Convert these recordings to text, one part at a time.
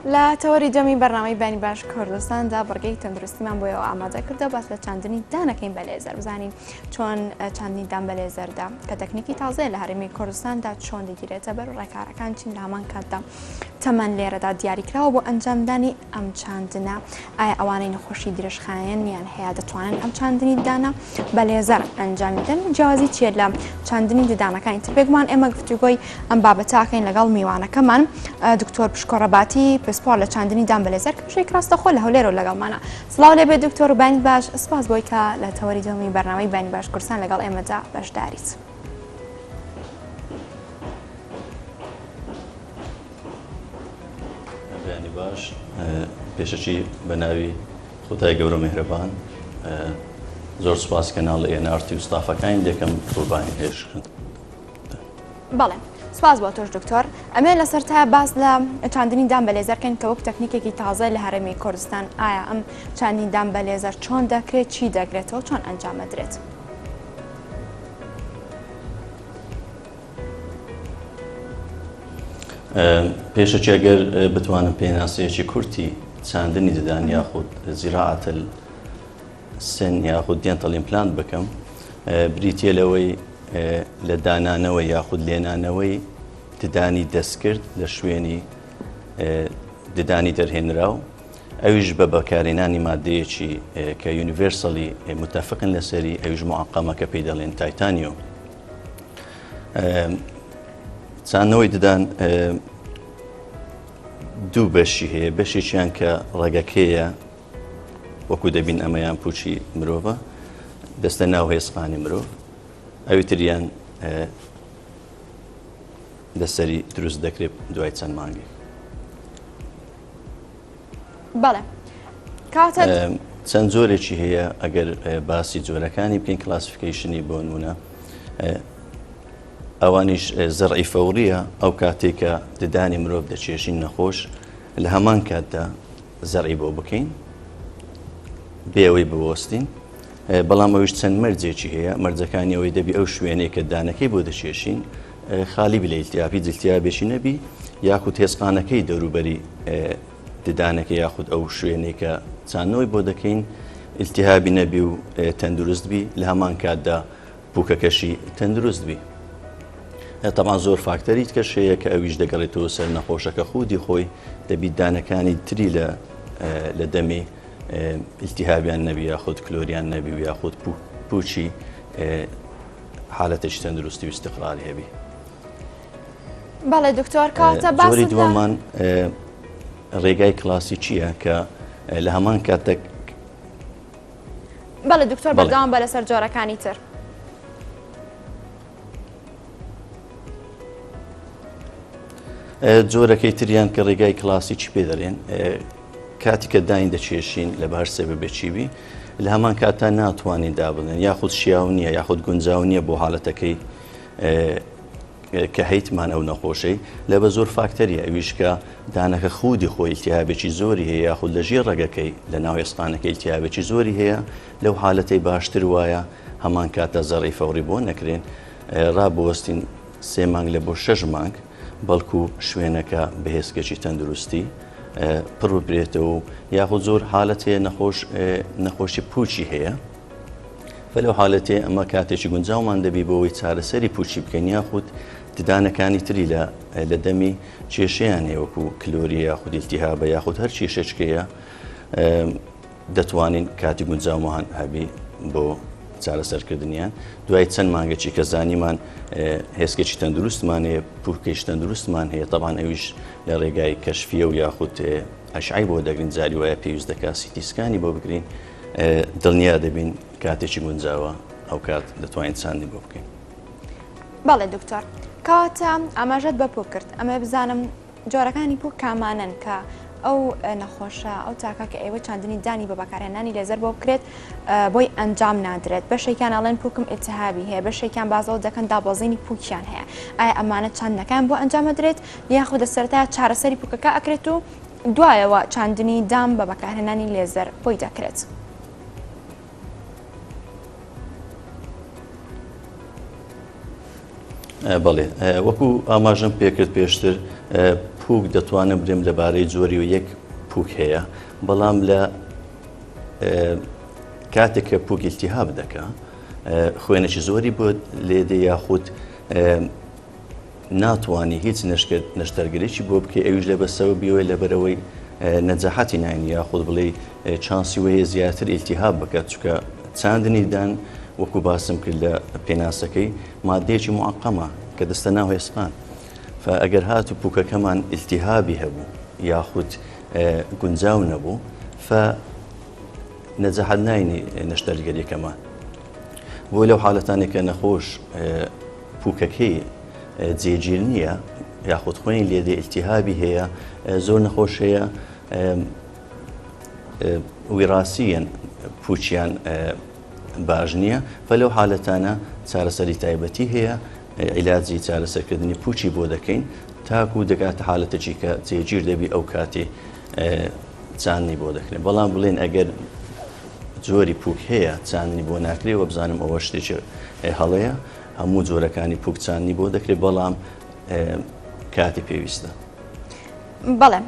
لە تەوەری دووەمی بەرنامەی بانی باش کوردستاندا بڕگەی تەندروستیمان بۆ ئێوە ئامادە کردە باس لە چاندنی دانەکەین بە لێزەر بزانین چۆن چاندنی دان بە لێزەردا کە تەکنیکی تازەیە لە هەرێمی کوردستاندا چۆن دەگیرێتە بەر و ڕێکارەکان چین لە هەمان کاتدا تەمەن لێرەدا دیاریکراوە بۆ ئەنجامدانی ئەم چاندنە ئایا ئەوانەی نەخۆشی درێژخایەنیان هەیە دەتوانن ئەم چاندنی ددانە بە لێزەر ئەنجام بدەن جیاوازی چییە لە چاندنی ددانەکانی تر بێگومان ئێمە گفتوگۆی ئەم بابەتاکەین لەگەڵ میوانەکەمان دکتۆر پشکۆ ڕەباتی پسپۆر لە چاندنی دان بە لێزەر کە بەشێک ڕاستەخۆ لە هەولێرەوە لەگەڵمانە سڵاو لێبێ دکتۆر و بانی باش سپاس بۆی کە لە تەوەری دووەمی بەرنامەی بانی باش کوردستان لەگەڵ ئێمەدا بەشداریت. بەیانی باش پێشەکی بە ناوی خودای گەورە میهرەبان زۆر سوپاس کەناڵ ئێن ئاڕ تی و ستافەکانی دەکەم بۆ بانگهێشتکردن. بەڵێ سپاس بۆ تۆش دکتۆر ئەمێ لە سەرتا باس لە چاندنی دان بە لێزەر کەین کە وەک تەکنیکێکی تازە لە هەرێمی کوردستان ئایا ئەم چاندنی دان بە لێزەر چۆن دەکرێت چی دەگرێتەوە چۆن ئەنجامەدرێت؟ پێشەکی ئەگەر بتوانم پێناسەیەکی کورتی چاندنی ددان یاخود زراعة السن یاخود dental implant بکەم بریتە لەوەی لە دانانەوە یاخود لێنانەوەی ددانی دەستکرد لە شوێنی ددانی دەرهێنراو ئەویش بە بەکارهێنانی مادەیەکی کە universally متفقن لەسەری ئەویش معقمە کە پێی دەڵێن تایتانیۆم. چاندنەوەی ددان دوو بەشی هەیە بەشێکیان کە ڕەگەکەیە وەکو دەبین ئەمەیان پوچی مرۆڤە دەستە ناو هێسقانی مرۆڤ ئەوی تریان لەسەری دروست دەکرێت دوای چەند مانگێک. بەڵێ کاتە چەند جۆرێکی هەیە ئەگەر باسی جۆرەکانی بکەین classification ی بۆ نمونە ئەوانیش زەرعی فەوریە ئەو کاتێک کە ددانی مرۆڤ دەچێژین نەخۆش لە هەمان کاتدا زەرعی بۆ بکەین بێەوەی بوەستین بەڵام ئەویش چەند مەرجێکی هەیە مەرجەکانی ئەوەی دەبی ئەو شوێنەی کە دانەکەی بۆ دەچێشین خالی بی لە ئیلتیاب هیچ ئیلتیابێکی نەبی یاخود هێزقانەکەی دەوروبەری ددانەکە یاخود ئەو شوێنەی کە چاندنەوەی بۆ دەکەین ئیلتیهابی نەبی و تەندروست بی لە هەمان کاتدا پوکەکەشی تەندروست بی تەبعەن زۆر فاکتەری تکەش هەیە کە ئەویش دەگەڕێتەوە سەر نەخۆشەکە خودی خۆی دەبی دانەکانی تری لە لە دەمی ئیلتیهابیان نەبی یاخود کلۆریان نەبی و یاخود پوچی حالەتێکی تەندروستی و ئیستقراری هەبی. بەڵێ دکتۆر کەواتە باست جۆری دووەمان ڕێگای کلاسیکیە کە لە هەمان کاتێک بەڵێ دکتۆر بەردەوام بە لەسەر جۆرەکانی تر. جۆرەکەی تریان کە ڕێگای کلاسیکی پێ دەڵێن کاتی کە داین دەچێشین لە بە هەر سەبەبێکی بی لە هەمان کاتا ناتوانین دابنێن یاخود شیاو نییە یاخود گونجاو نییە بۆ حالەتەکەی کە هەیتمان ئەو نەخۆشەی لە بە زۆر فاکتەری ئەویش کە دانەکە خودی خۆی التهابێکی زۆری هەیە یاخود لە ژێر ڕەگەکەی لە ناو ئێسقانەکەی التهابێکی زۆری هەیە لەو حالەتەی باشتر وایە هەمان کاتە زەڕی فەوری بۆ نەکرێن ڕابوەستین سێ مانگ لە بۆ شەش مانگ بەڵکو شوێنەکە بەهێزکێکی تەندروستی پڕ ببرێتەوە و یاخود زۆر حالەت هەیە نەخۆش نەخۆشی پوچی هەیە فلەو حالەتێ ئەمە کاتێکی گونجاومان دەبی بۆ ئەوەی چارەسەری پوچی بکەین یاخود ددانەکانی تری لە لە دەمی کێشەیان هەیە وەکو کلۆری یاخود التهابە یاخود هەر کێشەچکەیە دەتوانین کاتی گونجاومان هەبی بۆ چارەسەرکردنیان دوای چەند مانگێکی کە زانیمان هێسکێکی تەندروستمان هەیە پوکێکی تەندروستمان هەیە تەبان ئەویش لە ڕێگای کەشفیە و یاخود ئەشعەی بۆ دەگرین جاری وایە پێویست دەکات CT scan ی بۆ بگرین دڵنیا دەبین کاتێکی گونجاوە ئەو کات دەتوانین چاندی بۆ بکەین. بەڵێ دکتۆر کەواتە ئاماژەت بە پوک کرد ئەمە بزانم جۆرەکانی پوک کامانەن کە ئەو نەخۆشە ئەو تاکە کە ئێوە چاندنی دانی بە بەکارهێنانی لێزەر بۆ بکرێت بۆی ئەنجام نادرێت بەشێکیان ئەڵێن پوکم ئیلتهابی هەیە بەشێکیان بازەوە دەکەن دابەزینی پوکیان هەیە ئایا ئەمانە چاندنەکان بۆ ئەنجامەدرێت یاخود لە سەرەتا چارەسەری پوکەکە ئەکرێت و دوایەوە چاندنی دام بە بەکارهێنانی لێزەر بۆی دەکرێت. بەڵێ وەکو ئاماژەم پێکرد پێشتر پوک دەتوانم برێم لەبارەی جۆری و یەک پوک هەیە بەڵام لە کاتێک کە پوک ئیلتیهاب دەکا خوێنێکی زۆری بۆ لێدێ یاخود ناتوانانی هیچ نەشتەرگەرێکی بۆ بکەی ئەویش لە بەسەوە بیەوەی لەبەرەوەی نەجەحەتی ناین یاخود بڵێ چانسی وەیە زیاتر ئیلتیهاب بکات چکە چاندنی دان وەکو باسم کرد لە پێناسەکەی مادەیەکی معقەمە کە دەستە ناو هێسقان فە ئەگەر هاتو پوکەکەمان ئیلتیهابی هەبوو یاخود گونجاو نەبوو فە نەجەحەت ناینی نەشتەرگەریەکەمان بۆ لەو حالەتانێک کە نەخۆش پوکەکەی جێگیر نییە یاخود خوێن لێدێ ئیلتیهابی هەیە زۆر نەخۆش هەیە ویڕاسیەن پوچیان باش نییە فە لەو حالەتانە چارەسەری تایبەتی هەیە عیلاجی چارەسەرکردنی پوچی بۆ دەکەین تاکو دەگاتە حالەتێکی کە جێگیر دەبی ئەو کاتی چاندنی بۆ دەکرێت بەڵام بڵێن ئەگەر جۆری پوک هەیە چاندنی بۆ ناکرێ وە بزانم ئەوە شتێکی هەڵەیە هەموو جۆرەکانی پوک چاندنی بۆ دەکرێت بەڵام کاتی پێویستە. بەڵێ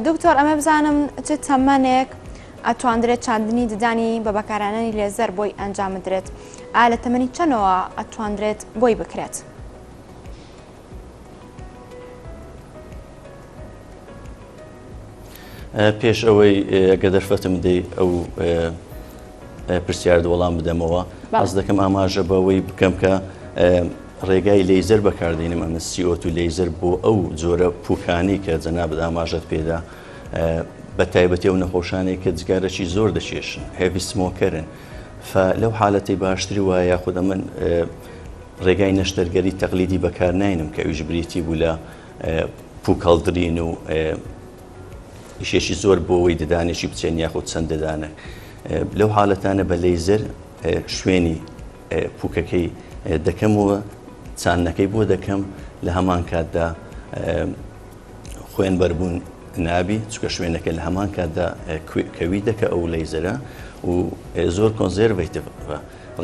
دکتۆر ئەمە بزانم چ تەمەنێک ئەتواندرێت چاندنی ددانی بە بەکارانانی لێزەر بۆی ئەنجام بدرێت ئا لە تەمەنی چەنەوە ئەتواندرێت بۆی بکرێت؟ پێش ئەوەی گە دەرفەتم دەی ئەو پرسیارت وەڵام بدەمەوە حەز دەکەم ئاماژە بەوەی بکەم کە ڕێگای لەیزەر بەکاردێنم ئەمە CO2 لەیزەر بۆ ئەو جۆرە پوکانی کە جەنابت ئاماژەت پێدا بە تایبەتی ئەو نەخۆشانەی کە جگارەکی زۆر دەکێشن heavy smoker ن فە لەو حالەتی باشتری وایە یاخود ئەمن ڕێگای نەشتەرگەری تەقلیدی بەکار ناینم کە ئەویش بریتی بوو لە پوک هەڵدرین و ئیشێکی زۆر بۆ ئەوەی ددانێکی بچێن یاخود چەند ددانێک لەو حالەتانە بە لەیزەر شوێنی پوکەکەی دەکەم و چاندنەکەی بۆ دەکەم لە هەمان کاتدا خوێن بەربوون نابی چکە شوێنەکە لە هەمان کاتدا کەوی دەکە ئەو لەیزەرە و زۆر conservative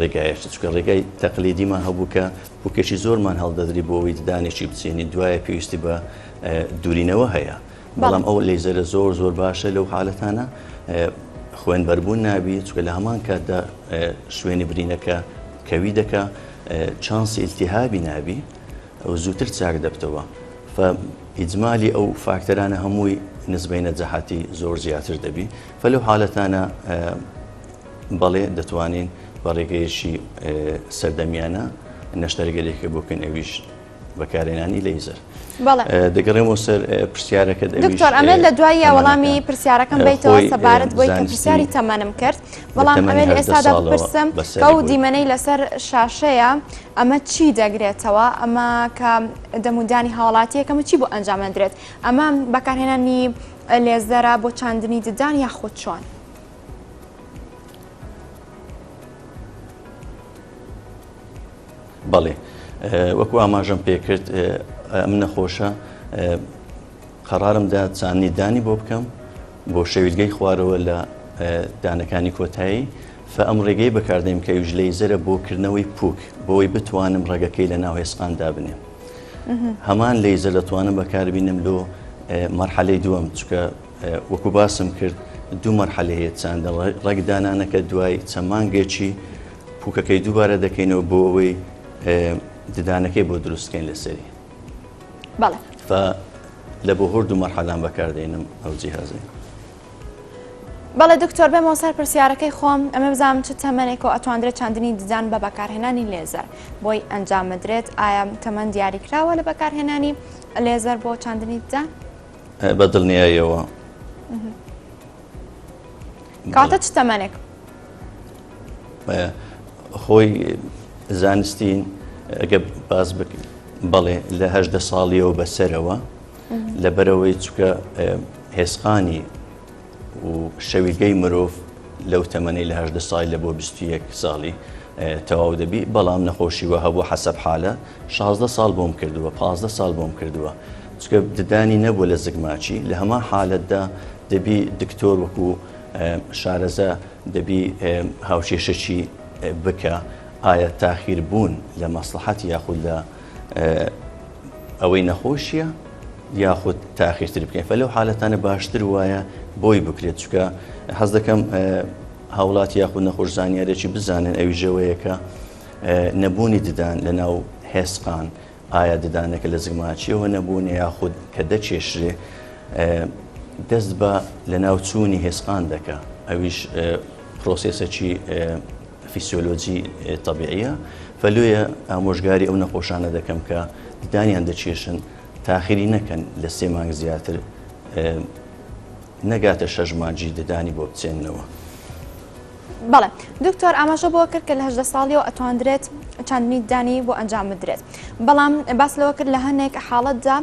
ڕێگایەش چکە ڕێگای تەقلیدیمان هەبوو کە پوکێکی زۆرمان هەڵدەدری بۆ ئەوەی ددانێکی بچێنی دوایە پێویستی بە دوورینەوە هەیە بەڵام ئەو لەیزەرە زۆر زۆر باشە لەو حالەتانە خوێن بەربوون نابی چکە لە هەمان کاتدا شوێنی برینەکە کەوی دەکا چانسی ئیلتیهابی نابی ئەو زووتر چاک دەبتەوە فە ئیجمالی ئەو فاکتەرانە هەمووی نسبەی نەجەحاتی زۆر زیاتر دەبی فە لەو حالەتانە بەڵێ دەتوانین بە ڕێگەیەکی سەردەمیانە نەشتەرگەریەکە بۆ بکەین ئەویش بەکارهێنانی لەیزەر. بەڵێ. دەگەڕێمەوە سەر پرسیارەکەت ئەویش دکتۆر ئەمێ لە دوای وەڵامی پرسیارەکەم بیتەوە سەبارەت بۆی کە پرسیاری تەمەنم کرد بەڵام ئەمێ لە ئێستادا بپرسم ئەو دیمەنەی لەسەر شاشەیە ئەمە چی دەگرێتەوە ئەمە کە دەمودانی هاوڵاتیەکەمە چی بۆ ئەنجام دەدرێت ئەمە بەکارهێنانی لێزەرە بۆ چاندنی ددان یاخود چۆن؟ بەڵێ وەکو ئاماژەم پێکرد ئەم نەخۆشە قەرارم دا چاندنی دانی بۆ بکەم بۆ شەویلگەی خوارەوە لە دانەکانی کۆتایی فە ئەم ڕێگەی بەکاردێم کە ئەویش لەیزەرە بۆ کردنەوەی پوک بۆی بتوانم ڕەگەکەی لە ناو هێسقان دابنێم هەمان لەیزەر دەتوانم بەکاربینم لۆ مەرحەلەی دووەم چکە وەکو باسم کرد دوو مەرحەلە هەیە چاندن ڕەگ دانانەکە دوای چەند مانگێکی پوکەکەی دووبارە دەکەینەوە بۆ ئەوەی ددانەکەی بۆ دروستکەین لەسەری بەڵێ لە بۆ هەردوو مەرحەلان بەکاردێنم ئەو جیهازەی. بەڵێ دکتۆر بێمەوە سەر پرسیارەکەی خۆم ئەمە بزانم چ تەمەنێک و ئەتواندرێت چاندنی ددان بە بەکارهێنانی لێزەر بۆی ئەنجام بدرێت ئایا تەمەن دیاریکراوە لە بەکارهێنانی لێزەر بۆ چاندنی ددان؟ بە دڵنیاییەوە. کاتە چ تەمەنێک؟ خۆی زانستی ئەگە باس بەڵێ لە هەدە ساڵیەوە بەسەرەوە لەبەرەوەی چکە هێسقانی و شەویلگەی مرۆڤ لەو تەمەنەی لە 18 ساڵی لە بۆ 21 ساڵی تەواو دەبی بەڵام نەخۆشی وە هەبوو حەسەب حالە 16 ساڵ بۆم کردووە 15 ساڵ بۆم کردووە چکە ددانی نەبووە لە زگماچی لە هەمان حالەتدا دەبی دکتۆر وەکو شارەزا دەبی هاوکێشەکی بکە ئایا تاخیر بوون لە مەسلحەت یاخود لە ئەوەی نەخۆشیە؟ یاخود تاخیرتر بکەین فە لەو حالەتانە باشتر وایە بۆی بکرێت چکە حەز دەکەم هاوڵاتی یاخود نەخۆش زانیارێکی بزانن ئەویژەوەیە کە نەبوونی ددان لە ناو هێسقان ئایا ددانەکە لە زگماچیەوە نەبوونە یاخود کە دەکێشرێ دەست بە لەناوچوونی هێسقان دەکا ئەویش پرۆسێسەکی فیسیۆلۆجی تەبیعیە فەلویە ئامۆژگاری ئەو نەخۆشانە دەکەم کە ددانیان دەکێشن تاخیری نەکەن لە سێ مانگ زیاتر نەگاتە شەش مانگی ددانی بۆ بچێننەوە. بەڵێ دکتۆر ئاماژە بۆ کرد کە لە 18 ساڵیەوە ئەتواندرێت چاندنی دانی بۆ ئەنجام بدرێت بەڵام باس لەوە کرد لە هەنێک حاڵەتدا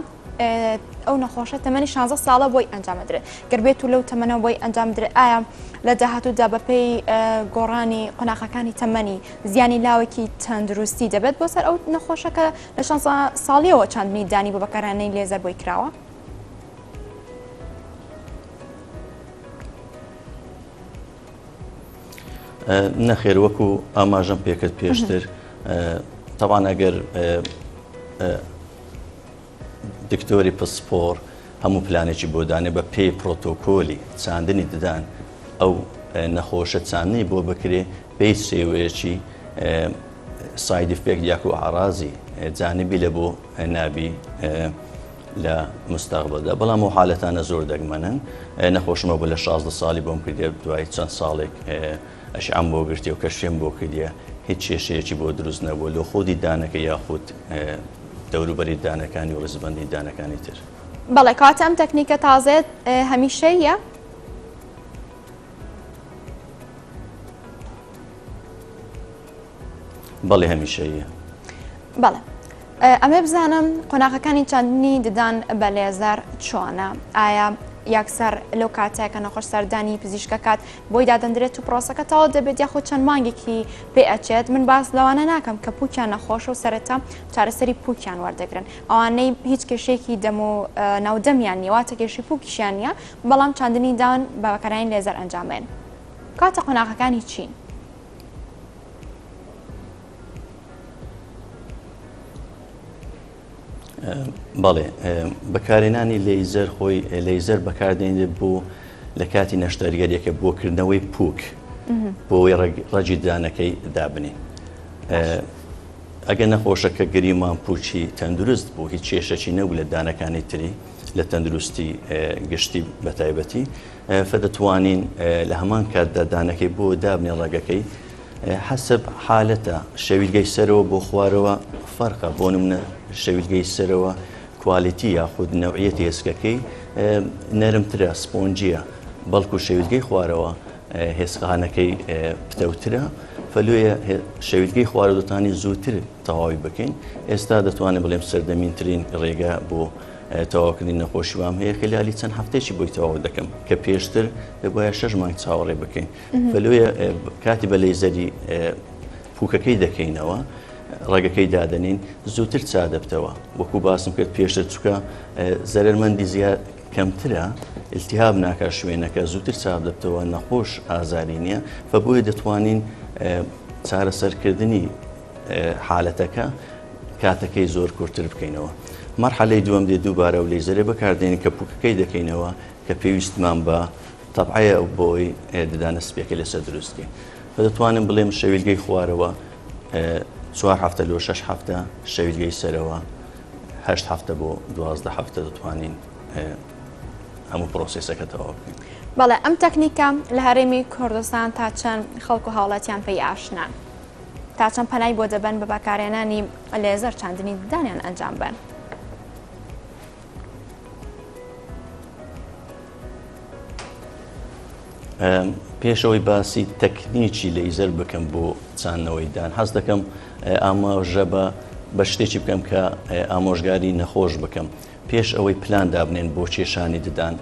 ئەو نەخۆشە تەمەنی 16 ساڵە بۆی ئەنجام بدرێت گەر بێت و لەو تەمەنەوە بۆی ئەنجام بدرێت ئایا لە داهاتوودا بەپێی گۆڕانی قۆناغەکانی تەمەنی زیانی لاوەکی تەندروستی دەبێت بۆ سەر ئەو نەخۆشەکە لە 16 ساڵیەوە چاندنی دانی بۆ بەکارهێنانی لێزەر بۆی کراوە؟ نەخێر وەکو ئاماژەم پێکرد پێشتر تەبان ئەگەر دکتۆری پسپۆر هەموو پلانێکی بۆ دانێ بە پێی پرۆتۆکۆلی چاندنی ددان ئەو نەخۆشە چاندنی بۆ بکرێ بێ هیچ شێوەیەکی side effect یاکو ئاڕازی جانبی لە بۆ نابی لە مستەقبلدا بەڵام ئەو حالەتانە زۆر دەگمەنن نەخۆشمە بۆ لە 16 ساڵی بۆم کردێ دوای چەند ساڵێک ئەشعەم بۆ گرتی و کەشفیم بۆ کردیە هیچ کێشەیەکی بۆ دروست نەبووە لۆ خۆدی دانەکە یاخود دەوروبەری دانەکانی و ڕیزبەندی دانەکانی تر. بەڵێ کەواتە ئەم تەکنیکە تازەیە هەمیشەییە؟ بەڵێ هەمیشەییە. بەڵێ ئەمێ بزانم قۆناغەکانی چاندنی ددان بە لێزەر چۆنە؟ ئایا یەکسەر لەو کاتە کە نەخۆش سەردانی پزیشکەکات بۆی دادەندرێت و پرۆسەکە تەواو دەبێت یاخود چەند مانگێکی پێ ئەچێت من باس لەوانە ناکەم کە پوکیان نەخۆشە و سەرەتا چارەسەری پوکیان وەردەگرن ئەوانەی هیچ کێشەیەکی دەم و ناودەمیان نییە واتە کێشەی پوکیشیان نییە بەڵام چاندنی دان بە بەکارهێنانی لێزەر ئەنجامێن کاتە قۆناغەکانی چین؟ بەڵێ بەکارهێنانی لەیزەر خۆی لەیزەر بەکاردێنرێت بۆ لە کاتی نەشتەرگەریەکە بۆ کردنەوەی پوک بۆی ڕەگی دانەکەی دابنین ئەگەر نەخۆشەکە گریمان پوچی تەندروست بوو هیچ کێشەکی نەبوو لە دانەکانی تری لە تەندروستی گشتی بە تایبەتی فدەتوانین لە هەمان کاتدا دانەکەی بۆ دابنێ ڕەگەکەی حەسەب حالەتە شەویلگەی سەرەوە بۆ خوارەوە فەرقە بۆ نمونە شەویلگەی سەرەوە quality یاخود نەوعیەتی هێسکەکەی نەرمترە سپۆنجیە بەڵکو شەویلگەی خوارەوە هێسکانەکەی پتەوترە فەلویە شەویلگەی خوارە دەتوانین زووتر تەواوی بکەین ئێستا دەتوانین بڵێم سەردەمینترین ڕێگە بۆ تەواوکردنی نەخۆشی وام هەیە خلالی چەند هەفتەیەکی بۆی تەواو دەکەم کە پێشتر دەبوایە شەش مانگ چاوەڕێ بکەین فلۆیە کاتی بە لەیزەری پوکەکەی دەکەینەوە ڕێگەکەی دادەنین زووتر چا دەبتەوە وەکو باسم کرد پێشتر چکە زەرمەندی زیاد کەمترە التهاب ناکە شوێنەکە زووتر چاپ دەبتەوە نەخۆش ئازاری نییە فە بۆیە دەتوانین چارەسەرکردنی حالەتەکە کاتەکەی زۆر کورتتر بکەینەوە مەرحەلەی دووەم دێ دووبارە و لەیزەرێ بەکاردێنین کە پوکەکەی دەکەینەوە کە پێویستمان بە تەبعەیە بۆی ددانە سپیەکەی لەسەر دروست بکەین دەتوانم بڵێم شەویلگەی خوارەوە چوار هەفتە لۆ شەش هەفتە شەویلگەی سەرەوە هەشت هەفتە بۆ 12 هەفتە دەتوانین هەموو پرۆسیسەکە تەواو بکەین. بەڵێ ئەم تەکنیکە لە هەرێمی کوردستان تا چەند خەڵک و هاوڵاتیان پێی ئاشنان تا چەند پەنای بۆ دەبەن بە بەکارهێنانی لێزەر چاندنی ددانیان ئەنجام بەن؟ پێشەوەی باسی تەکنیکی لەیزەر بکەم بۆ چاندنەوەی دان حەز دەکەم ئاماژە بە بە شتێکی بکەم کە ئامۆژگاری نەخۆش بکەم پێش ئەوەی پلان دابنێن بۆ کێشانی ددان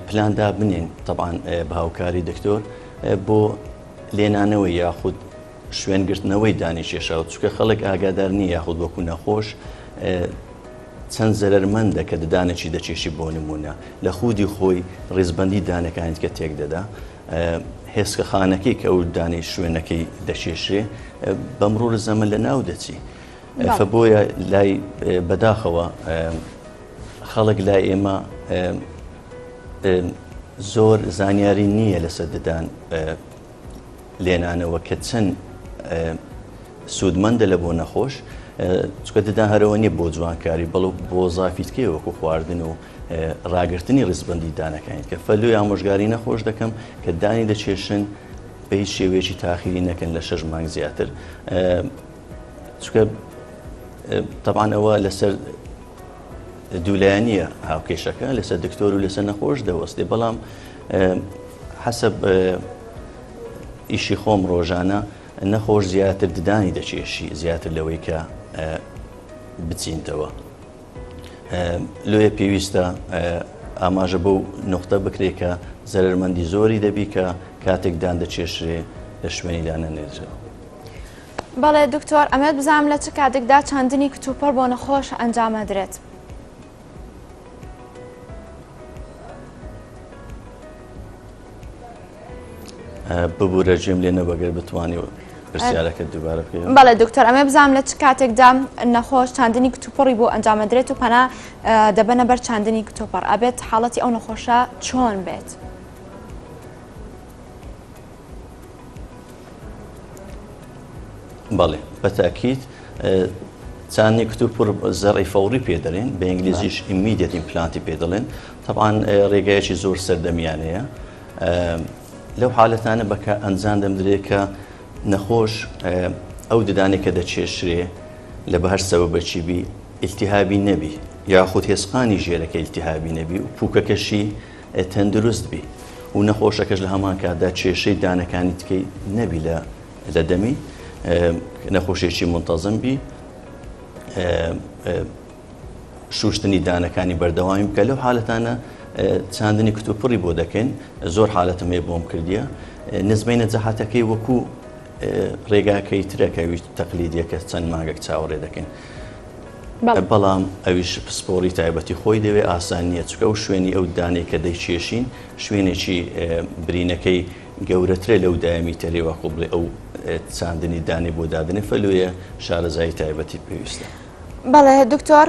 پلان دابنێن طبعا بە هاوکاری دکتۆر بۆ لێنانەوەی یاخود شوێنگرتنەوەی دانی کێشاو چونکە خەڵک ئاگادار نییە یاخود وەکو نەخۆش چەند زەرەرمەندە کە ددانێکی دەکێشی بۆ نمونە لە خودی خۆی ڕیزبەندی دانەکانیت کە تێک دەدا هێسکە خانەکەی کە ئەو دانەی شوێنەکەی دەکێشێ بەمڕۆ زەمە لە ناو دەچی فە بۆیە لای بەداخەوە. خەڵک لای ئێمە زۆر زانیاری نییە لەسەر ددان لێنانەوە کە چەند سوودمەندە لە بۆ نەخۆش چکە ددان هەرەوە نیە بۆ جوانکاری بەڵو بۆ زافیتکەی وەکو خواردن و ڕاگرتنی ڕیزبندی دانەکانی کە فەلوی ئامۆژگاری نەخۆش دەکەم کە دانی دەچێشن بە هیچ شێوەیەکی تاخیری نەکەن لە شەش مانگ زیاتر چکە تەبان ئەوە لەسەر دوولایەنیە هاوکێشەکە لەسەر دکتۆر و لەسەر نەخۆش دەوەستێ بەڵام حەسەب ئیشی خۆم ڕۆژانە نەخۆش زیاتر ددانی دەچێشی زیاتر لەوەی کە بچینتەوە لۆیە پێویستە ئاماژە بەو نقطە بکرێت کە زەرمەندی زۆری دەبی کە کاتێک دان دەچێشرێ لە شوێنی دانەنێژەوە. بەڵێ دکتۆر ئەمەوێت بزانم لە چ کاتێکدا چاندنی کتوپڕ بۆ نەخۆش ئەنجام ئەدرێت؟ ببورە گوێم لێ نەبوو گەر بتوانی پرسیارەکەت دووبارە بکەیەوە. بەڵێ دکتۆر ئەمەوێت بزانم لە چ کاتێکدا نەخۆش چاندنی کتوپڕی بۆ ئەنجامەدرێت و پەنا دەبەنە بەر چاندنی کتوپڕ ئەبێت حاڵەتی ئەو نەخۆشە چۆن بێت؟ بەڵێ بە تاکید چاندنی کتوپڕ زەڕی فەوری پێ دەڵێن بە ئینگلیزیش immediate implant ی پێ دەڵێن تەبان ڕێگایەکی زۆر سەردەمیانەیە لەو حالەتانە بەکە ئەنجام دەمدرێت کە نەخۆش ئەو ددانێک کە دەچێشرێ لە بە هەر سەبەبەکی بی ئیلتیهابی نەبی یاخود هێسقانی ژێرەکە ئیلتیهابی نەبی و پوکەکەشی تەندروست بی و نەخۆشەکەش لە هەمان کاتدا کێشەی دانەکانی تکەی نەبی لە لە دەمی نەخۆشێکی منتەزم بی شوشتنی دانەکانی بەردەوامی بکە لەو حالەتانە چاندنی کتوپڕی بۆ دەکەین زۆر حالەتم هەیە بۆم کردیە نزمەی نەجەحاتەکەی وەکو ڕێگاکەی ترەکە وی تەقلیدیەکە چەند مانگێک چاوەڕێ دەکەین بەڵام ئەویش پسپۆڕی تایبەتی خۆی دەوێ ئاسان نییە چکە ئەو شوێنی ئەو دانەی کە دەیکێشین شوێنێکی برینەکەی گەورەترە لەو diameter ی وەکو بڵێ ئەو چاندنی دانەی بۆ دادنێ فەلویە شارەزایی تایبەتی پێویستە. بەڵێ دکتۆر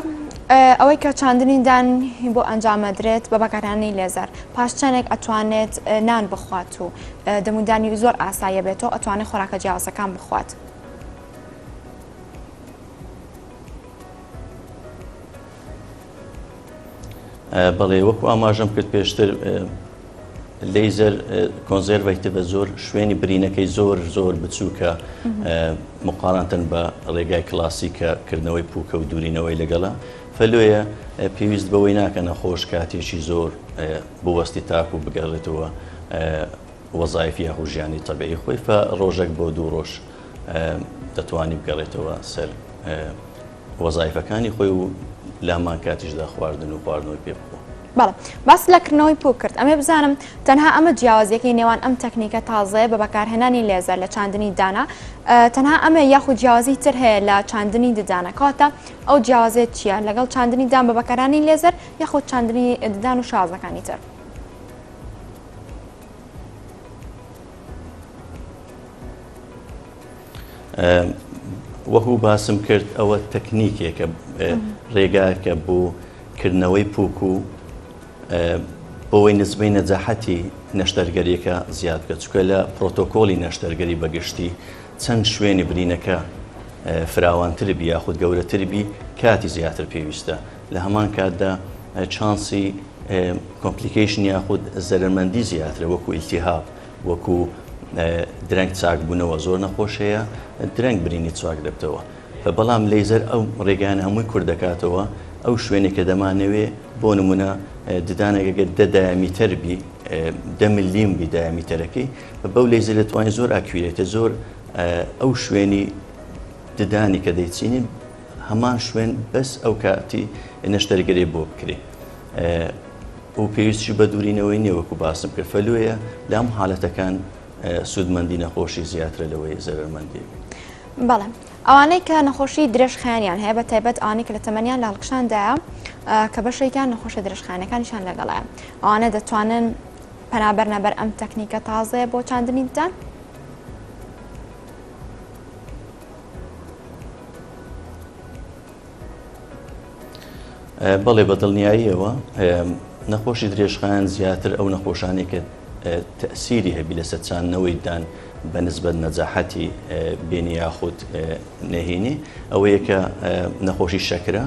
ئەوەی کە چاندنی دان بۆ ئەنجامەدرێت بە بەکارهێنانی لێزەر پاش چەندێک ئەتوانێت نان بخوات و دەمودانی زۆر ئاساییە بێتەوە ئەتوانێت خۆراکە جیاوازەکان بخوات؟ بەڵێ وەکو ئاماژەم کرد پێشتر لەیزەر conservative ە زۆر شوێنی برینەکەی زۆر زۆر بچووکە مقارنتن بە ڕێگای کلاسیکە کردنەوەی پوکە و دوورینەوەی لەگەڵە فەلۆیە پێویست بەوەی ناکە نەخۆش کاتێکی زۆر بوەستی تاکو بگەڕێتەوە وەزایفی یاخو ژیانی تەبیعی خۆی فە ڕۆژێک بۆ دوو ڕۆژ دەتوانی بگەڕێتەوە سەر وەزایفەکانی خۆی و لامان کاتیشدا خواردن و خواردنەوەی پێ بخۆ. بەڵێ باست لە کردنەوەی پوک کرد ئەمێ بزانم تەنها ئەمە جیاوازیەکەی نێوان ئەم تەکنیکە تازەیە بە بەکارهێنانی لێزەر لە چاندنی دانە تەنها ئەمە یاخود جیاوازی تر هەیە لە چاندنی ددانە کەواتە ئەو جیاوازیە چییە لەگەڵ چاندنی دان بە بەکارانی لێزەر یاخود چاندنی ددان و شازەکانی تر؟ وەکو باسم کرد ئەوە تەکنیکێکە ڕێگاکە بۆ کردنەوەی پوک و بۆی نزمەی نەجاحەتی نەشتەرگەریەکە زیاد بکە چکە لە پرۆتۆکۆلی نەشتەرگەری بەگشتی چەند شوێنی برینەکە فراوانتر بی یاخود گەورەتر بی کاتی زیاتر پێویستە لە هەمان کاتدا چانسی complication یاخود زەرەرمەندی زیاترە وەکو ئیلتیهاب وەکو درەنگ چاکبوونەوە زۆر نەخۆش هەیە درەنگ برینی چاک دەبتەوە بەڵام لەیزەر ئەو ڕێگایانە هەمووی کورت دەکاتەوە ئەو شوێنێک کە دەمانەوێ بۆ نمونە ددانێک ئەگەر دە diameter بی دە ملیم بی diameter ەکەی بەو لەیزەر دەتوانین زۆر accurate ە زۆر ئەو شوێنی ددانی کە دەیچینین هەمان شوێن بەس ئەو کاتی نەشتەرگەری بۆ بکرێ و پێویستیشی بە دوورینەوەی نییە وەکو باسم کرد فەلوەیە لە هەموو حالەتەکان سوودمەندی نەخۆشی زیاترە لەوەی زەرەرمەندی بێت. بەڵێ ئەوانەی کە نەخۆشی درێژخایەنیان هەیە بە تایبەت ئەوانەی کە لە تەمەنیان لە هەڵکشاندایە کە بەشێکیان نەخۆشە درێژخایەنەکانیشان لەگەڵایە ئەوانە دەتوانن پەنا بەرنە بەر ئەم تەکنیکە تازەیە بۆ چاندنی ددان؟ بەڵێ بە دڵنیاییەوە نەخۆشی درێژخایەن زیاتر ئەو نەخۆشانەی کە تەئسیری هەبی لەسەر چاندنەوەی دان بە نسبەت نەجاحەتی بێنی یاخود نەهینی ئەوەیە کە نەخۆشی شەکرە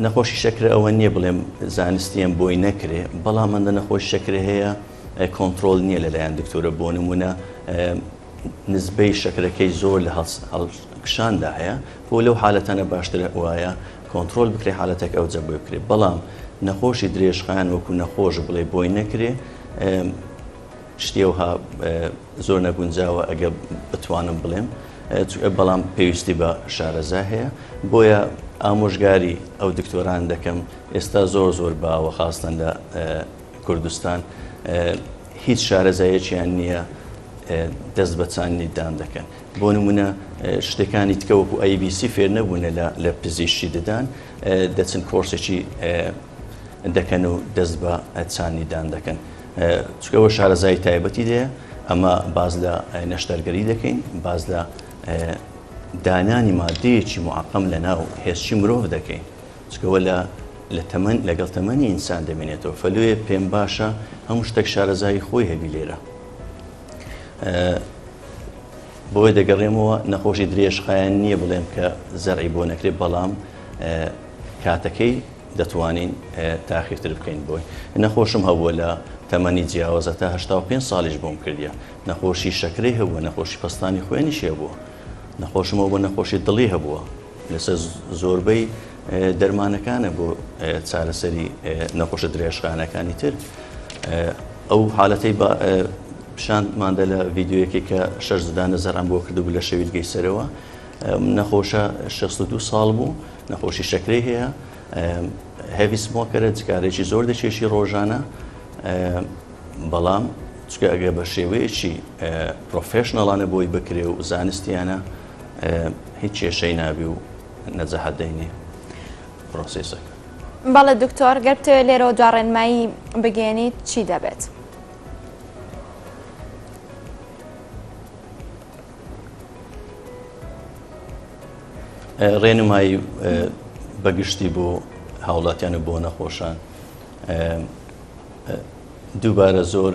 نەخۆشی شەکرە ئەوە نییە بڵێم زانستیم بۆی نەکرێ بەڵام ئەندە نەخۆش شەکرە هەیە کۆنتترۆل نییە لەلایەن دکتۆرە بۆ نمونە نزبەی شەکرەکەی زۆر لە هەڵکشاندا هەیە بۆ لەو حالەتانە باشتر وایە کۆنترۆل بکرێ حالەتێک ئەوجە بۆی بکرێ بەڵام نەخۆشی درێژخایەن وەکو نەخۆش بڵێ بۆی نەکرێ شتی ئەوها زۆر نەگونجاوە ئەگە بتوانم بڵێم بەڵام پێویستی بە شارەزا هەیە بۆیە ئامۆژگاری ئەو دکتۆران دەکەم ئێستا زۆر زۆر باوە خاستن لە کوردستان هیچ شارەزایەکیان نییە دەست بە چاندنی دان دەکەن. بۆ نمونە شتەکانی تکە وەکو ABC فێر نەبوونە لە پزیشکی ددان دەچن کۆرسێکی دەکەن و دەست بە چاندنی دان دەکەن. چونکە شارەزایی تایبەتی دەیە ئەمە باز لە نەشتەرگەری دەکەین باز لە دانانی مادەیەکی معقەم لە ناو هێزی مرۆڤ دەکەین. چونکە لە لە تەمەن لەگەڵ تەمەنی ئینسان دەمێنێتەوە فەلۆیە پێم باشە هەموو شتێک شارەزایی خۆی هەبی لێرە بۆیە دەگەڕێمەوە نەخۆشی درێژخایەن نییە بڵێم کە زەرعی بۆ نەکرێت بەڵام کاتەکەی دەتوانین تاخیرتر بکەین بۆی نەخۆشم هەبووە لە تەمەنی جیاوازە تا 85 ساڵیش بۆم کردیە نەخۆشی شەکرەی هەبووە نەخۆشی پەستانی خوێنیش هەبووە نەخۆشم هەبووە نەخۆشی دڵی هەبووە لەسەر زۆربەی دەرمانەکانە بۆ چارەسەری نەخۆشە درێژخایەنەکانی تر ئەو حالەتەی پیشانماندا لە ڤیددیوەکەی کە شەش ددانە زەرعم بۆ کردبوو لە شەویلگەی سەرەوە نەخۆشە 62 ساڵ بوو نەخۆشی شەکرەی هەیە heavy smoker ە جگارێکی زۆر دەکێشی ڕۆژانە بەڵام چکە ئەگە بە شێوەیەکی professional انە بۆی بکرێ و زانستیانە هیچ کێشەی نابی و نەجاحەت دەینێ process ەکە. بەڵێ دکتۆر گەر بتەوێت لێرەوە دوا ڕێنمایی بگەیەنیت چی دەبێت؟ ڕێنمایی بەگشتی بۆ هاوڵاتیان و بۆ نەخۆشان دووبارە زۆر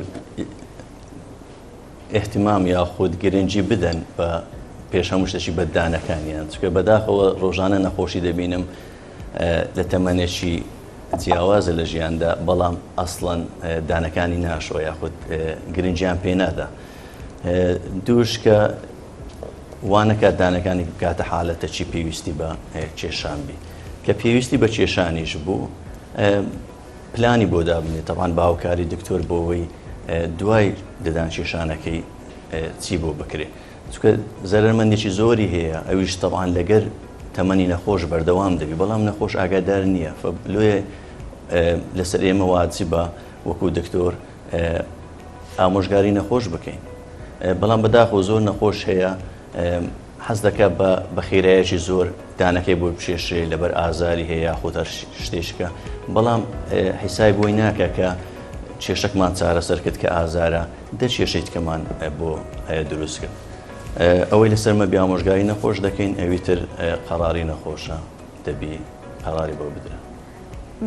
ئیهتیمام یاخود گرنگی بدەن بە پێش هەموو شتێکی بە دانەکانیان چونکە بەداخەوە ڕۆژانە نەخۆشی دەبینم لە تەمەنێکی جیاوازە لە ژیاندا بەڵام ئەسڵەن دانەکانی ناشۆ یاخود گرنگیان پێ نادا دووشکە وانەکات دانەکانی بکاتە حالەتە چی پێویستی بە کێشان بی کە پێویستی بە کێشانیش بوو پلانی بۆ دابنێت تەبعەن بە هاوکاری دکتۆر بۆ ئەوەی دوای ددان کێشانەکەی چی بۆ بکرێ چونکە زەرەرمەندێکی زۆری هەیە ئەویش تەبعەن لەگەر تەمەنی نەخۆش بەردەوام دەبی بەڵام نەخۆش ئاگادار نییە لۆیە لەسەر ئێمە واجبە وەکو دکتۆر ئامۆژگاری نەخۆش بکەین بەڵام بەداخەوە زۆر نەخۆش هەیە حەز دەکات بە بە خێرایەکی زۆر دانەکەی بۆ بکێشێ لەبەر ئازاری هەیە یاخود هەر شتێکە بەڵام حیسای بۆی ناکە کە کێشەکمان چارەسەر کرد کە ئازارە دە کێشەی تکەمان بۆ دروست کرد ئەوەی لەسەرمە بیامۆژگاری نەخۆش دەکەین ئەوی تر قەراری نەخۆشە دەبی قەراری بۆ بدرێ.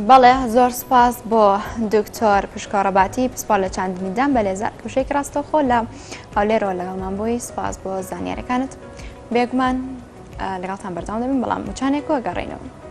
بەڵێ زۆر سپاس بۆ دکتۆر پشکۆ ڕەباتی پسپۆر لە چاندنی دان بە لێزەر کە بەشێکی ڕاستەوخۆ لە هەولێرەوە لەگەڵمان بووی سپاس بۆ زانیارەکانت بێگومان لەگەڵتان بەردەوام دەبین بەڵام وچانێک وەگەڕێینەوە.